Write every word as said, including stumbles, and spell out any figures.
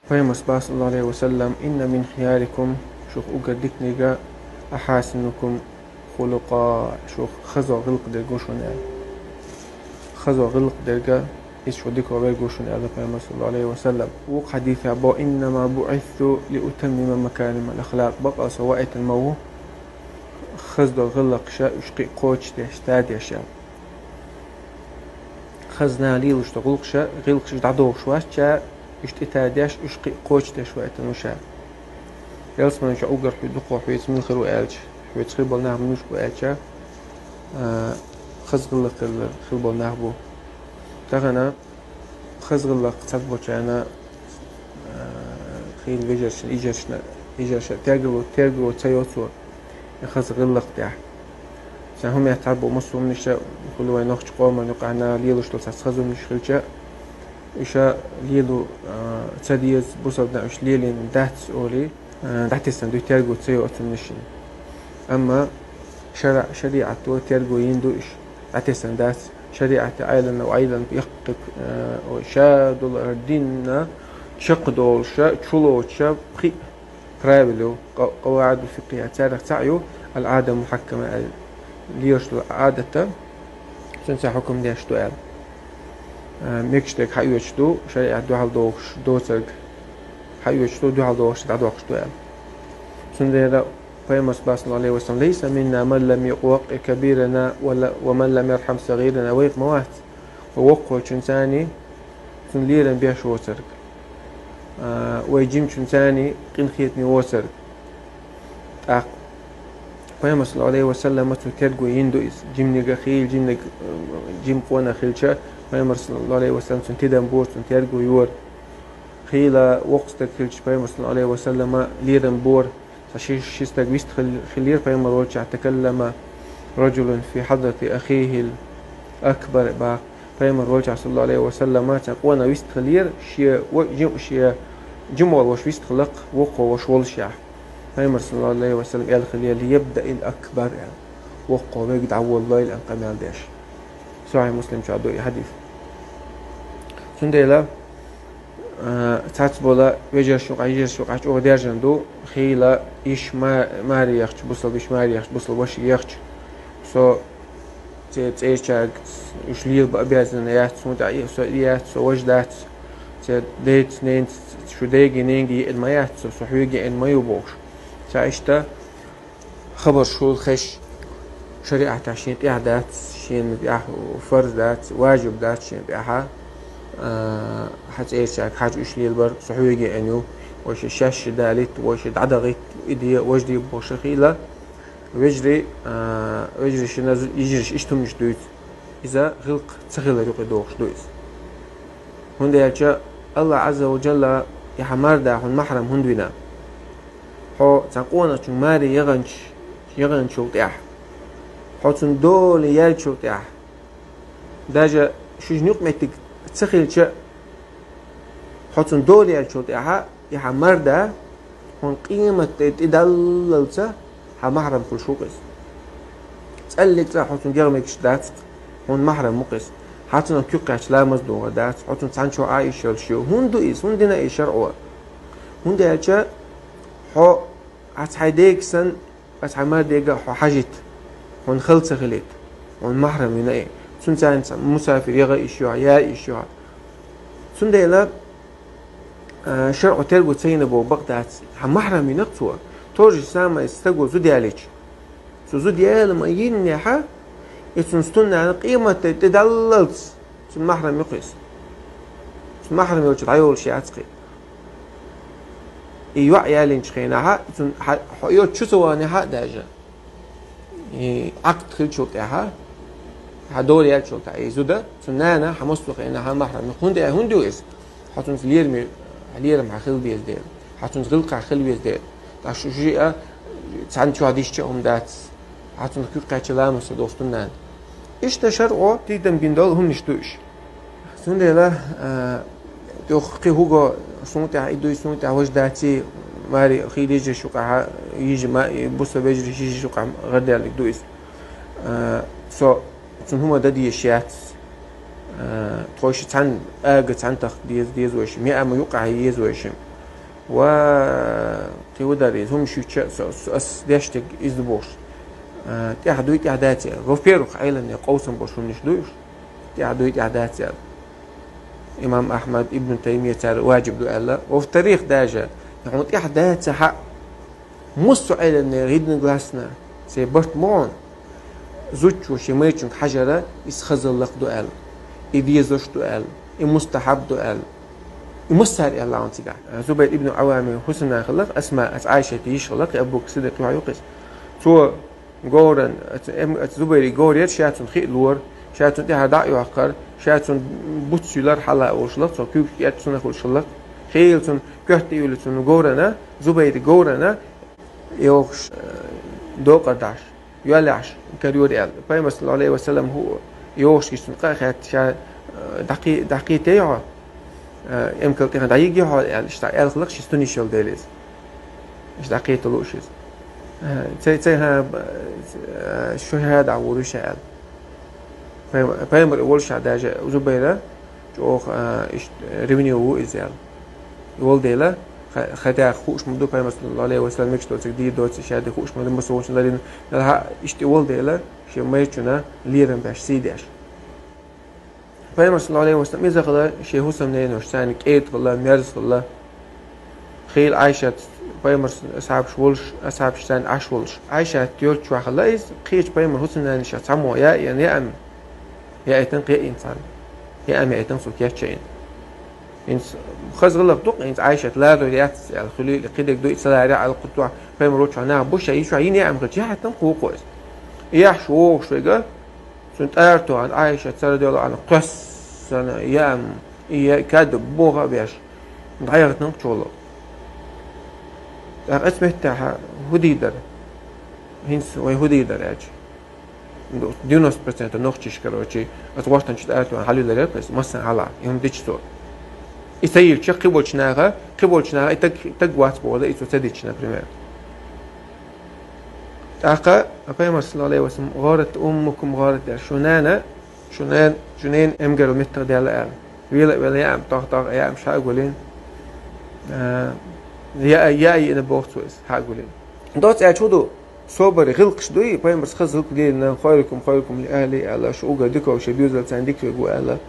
Пайхамара бах, саллаллаху Ӏалайхи ва саллам: «Инна мин хиярикум», шух уггар диканиг, «ахьасинукум хулукъа», шух хаза гӀиллакх дерг ва шун аьлла. Хаза гӀиллакх дерг, из шух дика верг ва шун аьлла Пайхамара, саллаллаху Ӏалайхи ва саллам. Вукх хьадиса бо: «Иннама буӀисту ли утаммима макаримал ахлакъ», бакъал со ваийтина ма ву хаза дола гӀиллакхаш уж кхы а кхочушдеш, тадеш аьлла. Хаза наха лелаш дола гӀулакхаш, гӀиллакхаш дӀадохуш вац ша, уж тӀетадеш, уж кхы а кхочушдеш ваийтина ва ша. Ялсмален чу уггар хьоьца дукхагӀа хьоьца мила хир ву аьлча, хьоьца хир бола нах муьлш бу аьлча, а, хаза гӀиллакх хилла хила бола нах бу. Тахан хаза гӀиллакх цхьаболчарна, а, хийла вежаршна, йижаршна, йижарша тергало, тергало ца йо цо, и хаза гӀиллакх тӀехь. Цхьа хӀума яц цхьаболча массо а хӀуманаш, хӀула вай нохча къоман юкъахь наха лелаш дола цхьацца хаза хӀуманаш хилча, уж лело, а, ца деза, бусалба нах уж лелийна дац олий, а, дӀатесна ду, тергало ца йо оцу хӀуманашна. Амма шара-, шариӀато тергало йина ду уж, дӀатесна дац. ШариӀата Ӏелам, Ӏелам яккхий, а, ой, ша долара динна чакхдолуш, чулоцуш пхиъ правило, къа-, къаваӀиду фикъхӀия, царех цхьаъ ю, ал-Ӏада мухьаккама аьлла. Лелаш дола Ӏадат, цуьнца хьукам деш ду аьлла. А, мегаш дерг хьаоьцуш ду, шариӀат дуьхьал дохуш доцург хьаоьцуш ду, дуьхьал дохуш дӀадоккхуш ду аьлла. Цундела Пайхамара бах, саллаллаху Ӏалайхи ва саллам: «Лайса минна ман лам юваккъир кабирана ва ла-, ва ман лам ярхьам сагӀирана». Вайх ма вац, вай воккхачунна царний цунна лерам беш воцург, а, вай жимачунна царний къинхетаме воцург. ТӀаккха Пайхамара, саллаллаху Ӏалайхи ва саллам, цу тергало йина ду иза. Жиманиг хийла, жиманиг, э, жима къонах хилча, Пайхамара, саллаллаху Ӏалайхи ва саллам, цунна тидам бора, цунна тергало йора. Хийла воккха стаг хилча, Пайхамара, саллаллаху Ӏалайхи ва саллам, лерам бора. Цхьа ши, ши стаг вистхил-, хиллера Пайхамар волчохь: «Такаллама раджулун фи хьадрати ахихил акбар», бах. Пайхамар волчохь, саллаллаху Ӏалайхи ва саллам, цхьа къонах вистхиллера, шен во-, жим-, шен жима волу ваша вистхиларх, воккхо ваша волушехь. Пайхамара, саллаллаху Ӏалайхи ва саллам, аьлла хиллера: «Лиябдаил акбар», аьлла. Воккхо верг дӀаволлойла, аьлла, къамел деш. Сахьихь Муслим чохь ду и хьадис. Цундела, а, цхьацбола вежаршна юкъахь, йижаршна юкъахь чӀогӀа даьржина ду, хийла йиш ма-, маре яхча, бусалба йиш маре яхча, бусалба ваша яхча, со церан цӀерачаьрга уьш лелабан обязанность яц, хӀунда аьлча со и яц, со важа дац, церан деца, ненаца, шу дега, ненга еана ма яц со, со хьоьга еана ма ю бохуш. Цхьа иштта хабарш хуьлу хезаш, шариӀатехь шена тӀехь дац, шена тӀехь фарз дац, важиб дац шена тӀехь, а, хьан цӀерачаьрга хьажа уьш лелабар, со хьоьга еана ю, вай ши шаьш ши далийта, вай ши дӀадахийта, и де, важа де бохуш хийла. Вежарий, а, вежарий шина зу-, йижарий иштта хӀуманаш дуьйцу. Иза гӀиллакх ца хилар юкъа дохуш ду иза. ХӀунда аьлча Аллах Ӏазза ва Джалла и хьан марда хьуна махьрам хӀунда вина? Хьо цхьана къонахчуьнга маре яханчу, яханчул тӀаьхьа, хьо цунна дола яьллачул тӀаьхьа, даже шуьжан юкъаметтиг ца хилча, хьо цунна дола яьллачул тӀаьхьа, и хьан марда хьуна къематде тӀедаллалца хьан махьрам хуьлуш ву-кх иза. ЦӀаллиг цкъа хьо цунна гега мегаш дац-кх, хьуна махьрам ву-кх иза. Хьан цунах куьг кхаьчча ламаз догӀур дац, хьо цунна цхьана чохь Ӏан йиш йолуш ю. ХӀунда ду иза? ХӀунда дина иза шарӀо? ХӀунда аьлча хьо, хьан цхьа дега санна, аса хьан мардега хьо хьажийта, хьуна хала ца хилийта, хьуна махьрам вина и. Цуьнца цхьаьна мусафир яха йиш ю хьан, яа йиш ю хьан. Цундела, а, шарӀо тергал ца йина боху бакъ дац. Хьан махьрам вина-кх цо. То же самое стаго зуда ялийча. Цо зуда яла ма йиннехь, и цуьнан стуннана къематде тӀедаллалц цуьнан махьрам ю-кх иза. Цуьнан махьрам йолчу дӀайолуш яц-кх и. И йоӀ ялийначу хенахь, цунна хьа-, хьо йоцчу ца ванехь а даже, и Ӏакд хилчул тӀаьхьа, хьан дола яьллачул тӀаьхьа, и зуда, цуьнан нана хьан массо а хенахь махьрам ю. ХӀунда, хӀунда ю иза? Хьо цуьнца лераме, лерам хьан хила деза дела, хьан цуьнца гӀиллакхехь хила веза дела. ТӀаккха шу жиъа цхьана чохь дисча а хӀума дац, хьан цунах куьг кхаьчча ламаз ца доху стуннана. Иштта шарӀо тидам бина долу хӀуманаш ду уьш. Цундела, а, тӀох кхин хӀуго суна тӀехь и дуй, суна тӀехь важа даций, маре хи лежаш юкъахьа, йижа ма-, и буса вежарий йижа юкъахь гӀардаьллиг ду иза. А, со цунна хӀума дан дезаш яц. А, тхойша цхьаьна ага цхьаьна тахка деза, деза вайша, меа ма юкъахь еза вайша. Ва кхы ву дар из, хӀумаш ю ча-, со-, со-, ас деш дерг из ду бохуш. А, тӀехь дуй, тӀехь дац аьлла. Во-первых, Ӏеланна къовсам болуш хӀуманаш ду уьш. ТӀехь дуй, тӀехь дац аьлла. Имам Ахьмад, Ибн Таймия цара важиб ду аьлла. Во-вторых, даже, хьуна тӀехь дац хьа, муссо а Ӏеланна единогласно, церан барт ма гӀо, зудчо шен майрачунга хьажара, иза хазаллакх ду аьлла, и везаш ду аьлла, и мустахьаб ду аьлла. И массара аьлла хьуна цигахь. Зубайр ибн Ӏаввами хӀусамнана хилла-кх, Асма, оцу Ӏайшата йиша хилла-кх, Абу Бакр Сиддикъ юхь ю-кх иза. Цо говран, оцу эм-, оцу Зубайре говр яра, ша цунна хи а лора, ша цунна тӀехьа дӀа а йоьхкара, ша цунна буц юьллара хьала а олуш хилла-кх, цо куьйгаш кӀетта цунах хуьлуш хилла-кх. Хийлла цунна коьрта тӀе юьллу цунна говрана, Зубайре говрана, йохуш, э, докъар дахьаш, йоьллехьаш карайора аьлла. Пайхамар, саллаллаху Ӏалайхи ва саллам, хӀу йохуш гича цунна къа а хетта, ша, э, дӀакхи-, дӀакхетий хьо, э, эмкал тӀехь дӀайигий хьо аьлла, иштта аьлла хилла-кх, ши стуниш йолу дела иза. Иштта дӀакхета лууш иза. Э, цай, цай, хьа, э, шу хьа дӀагӀур ю ша аьлла. Пайхамар, пайхамар и воллушехь даже Зубайра чӀогӀа, а, иштта ревнив ву иза аьлла. И волу дела, ха-, хатя хууш ма ду, пайхамар, саллаллаху Ӏалайхи ва саллам, мегаш доцург дийр доций, ша де хууш ма ду, массо а волчун ларина, мел хьа иштта и волу дела, шен майрачунна лерам беш, сий деш. Пайхамар, саллаллаху Ӏалайхи ва саллам, иза хилла, шен хӀусамненаш царна кӀеда хилла, мерза хилла. Хийла Ӏайшат, пайхамар асхьабаш волуш, асхьабаш царна Ӏаш волуш. Ӏайшат йолччохь хилла иза, кхечу пайхамар хӀусамнанашах цхьаммо яа а еана, яа ам яийтина кхин а царна. Яа ам яийтина цо кечйина. ХӀинца хаза гӀиллакх ду-кх, хӀинца Ӏайшат ларор яц аьлла, хуьлийла, кхидерг ду и ца ларехь аьлла, кху тохь пайхамар волччохь нах бу, ша йиш йина яа ам хилча, яхьийтина кхукхо иза. И яхьаш вогӀуш верг, цуьнан тӀара тоьхна Ӏайшат, радияллаху Ӏанха, кхоьссина яа ам, и яа кад бохо а беш, дӀаяхийтина-кх чоло. ТӀаккха оцу меттехь хӀун дийр дара? ХӀинца вай хӀун дийр дара аьлча? Девяносто процентов нохчий, короче, оцу гӀортанчу тӀара тоьхна хьалаьлларг-кх иза, массарна хьалха, и хӀума дича цо. И ца йича, кхиболчу наха, кхиболчу наха и таг, таг вац боху дара, и цо ца дича, например. ТӀаккха пайхамар, саллаллаху Ӏалайхи ва саллам, гӀарат уммукум гӀарат, аьлла, шун нана, шун нана, шун ненан эмгаралла меттах даьлла аьлла. Вела а велла, яа ам тох-тох, яа ам хьа а гулйина, а, яа, яа йиъна боху цо иза, хьа а гулйина. Доцца аьлча хӀун ду? Собаре гӀиллакхаш дуй, пайхамарца хаза гӀиллакх лелийна, «Хайрукум, хайрукум ли ахьлихи», аьлла, шу уггар дикагӀа шен доьзалца дика верг ву аьлла.